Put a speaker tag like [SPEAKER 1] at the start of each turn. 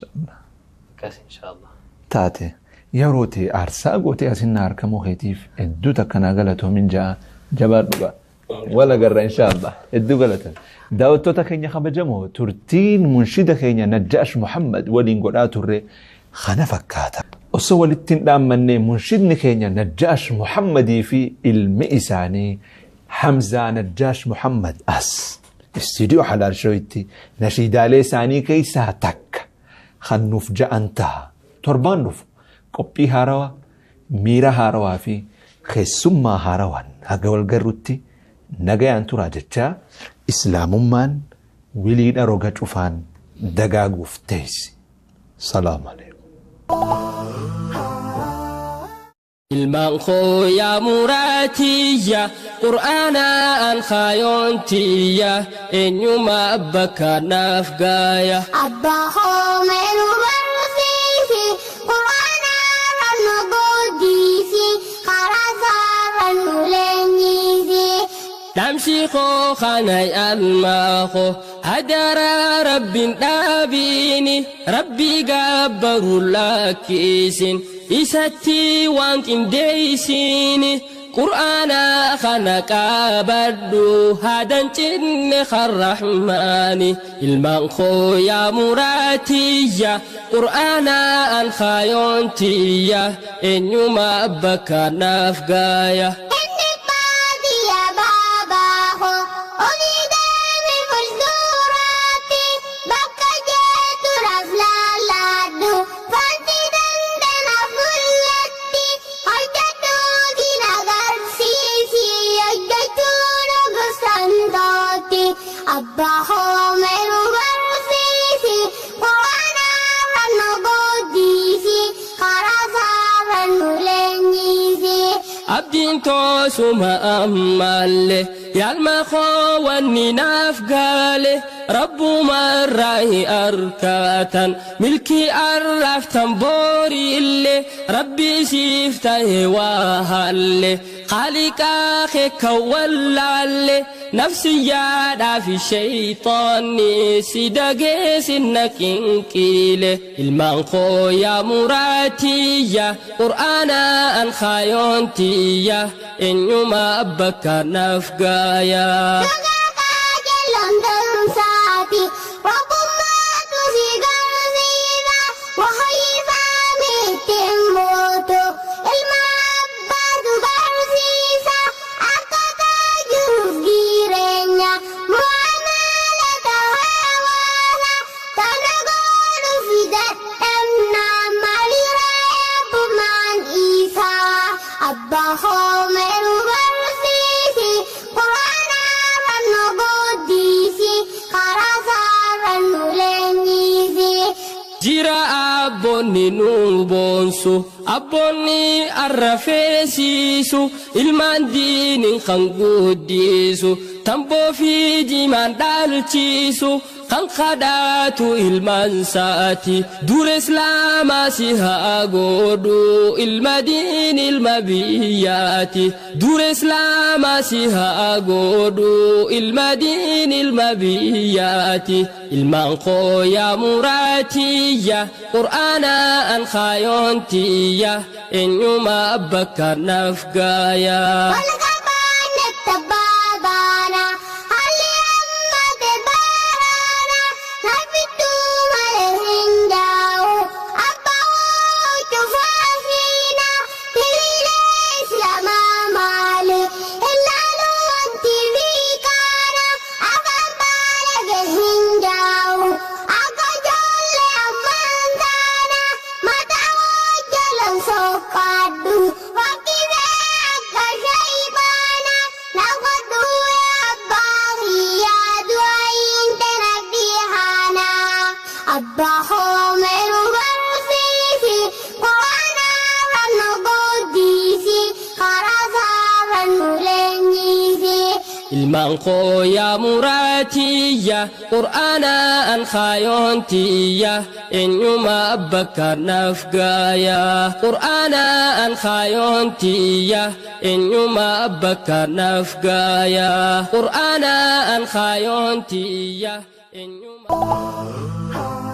[SPEAKER 1] Akkas inshaallah.
[SPEAKER 2] Taate yeroo ta'e aarsaa gootee asin harkamuu keetiif hedduu takka naa galatoomin ja'a jabaadhu gaa. Wal agarra inshaallah hedduu galatan. Daawwattoota keenya kabajamoo turtiin munshida keenya Najjaash Muhammad waliin godhaa turre kana fakkaata. Osoo walitti hin dhaammanne munshidni keenya Najjaash Muhammadii fi ilmi isaanii Hamzaa Najjaash Muhammad as istiidiyoo Halaal Shooyitti nashiidaalee isaanii keessaa takka kan nuuf ja'an ta'a. Torbaan dhufu qophii haarawaa, miira haarawaa fi keessummaa haarawaan haga wal garrutti nagayaan turaa jechaa islaamummaan wiliidha roga cufaan dagaaguuf teessi. Salaamu alaikum.
[SPEAKER 3] Ilmaan koo yaa muraatiyya qur'aanaan kaayontiyya eenyuma bakka naaf gaaya.
[SPEAKER 4] Abbaa koo meeluu barsiisi qur'aanaan nu guddisi karaa saaraan nu leenjisi.
[SPEAKER 3] Dhamsi koo kana almaa koo hadaraa rabbiin dhaabiini rabbi gabbaru lakkisin isatti waan qindeessini qur'aana kana qabadhu hadan cinne karrahmaani ilmaan koo yaa muraatiyya qur'aanaan kaayontiyya eenyuma bakka naaf gaaya.
[SPEAKER 4] Inni baadiyyaa baabaa koo olii deemi fuulduraatti bakka jeetu raaf laalaadhu wanti dandana fuulatti hojjetu diina agarsiisi hojjechuun gosaan tootti abbaa koo meeluu barsiisi qur'aanaan nu guddisi karaa saaraan nu leenjisi.
[SPEAKER 3] Abdiin toosuma ammallee yaalma koo wanni naaf gaale rabbuma irraa harkatan milkii arraaftan booriillee rabbi siif ta'e waa haalle qaaliqaa kee kan wallaalle nafsiyyaadhaa fi shayxaanni si dageessinna qinqiile ilmaan koo yaa muraatiyya qur'aanaan kaayontiyya eenyuma bakka naaf gaaya.
[SPEAKER 4] Dhagaa jallaan damsaati rabbummaatu si garsiisa wahayisaa miti mootu ilma abbaatu barsiisa akkaataa jiruuf jireenya mu'amalata hawaasa tana godhuuf dadhabna maalirra eebbumaan isaa abbaa hoomeruu barsiisi qur'aanaan nu guddisi karaa saaraan nu leenjisi.
[SPEAKER 3] Jira abboonni nu boonsu abboonni arrafeesiisu ilmaan diiniin kan guddisu tamboo fi jimaan dhaalchiisu kan kadhaatu ilmaan saati dura islaamaa si haa godhu ilma diin ilma biyyaati dura islaamaa si haa godhu ilma diin ilma biyyaati ilmaan koo yaa muraatiyya qur'aanaan kaayontiyya eenyuma bakka naaf gaaya.
[SPEAKER 4] Walqabaanne tabaabaana haalli ammate baaraana nafittuu malee hin daa'u abbaa cufaa hiina hiriiree islaamaa maali ilaaluu wanti biikaana afaan baalage hin daa'u akka ijoollee ammaan taana mataa hojjalan soqqaadhu fakkii akka shaybaana na godhu abbaa kiyyaa du'aayin tana dhihaana abbaa hoomeruu barsiisi qur'aanaan nu guddisi karaa saaraan nu leenjisi.
[SPEAKER 3] Ilmaan koo yaa muraatiyya qur'aanaan kaayontiyya eenyuma bakka naaf gaaya qur'aanaan kaayontiyya eenyuma bakka naaf gaaya qur'aanaan kaayontiyya eenyuma.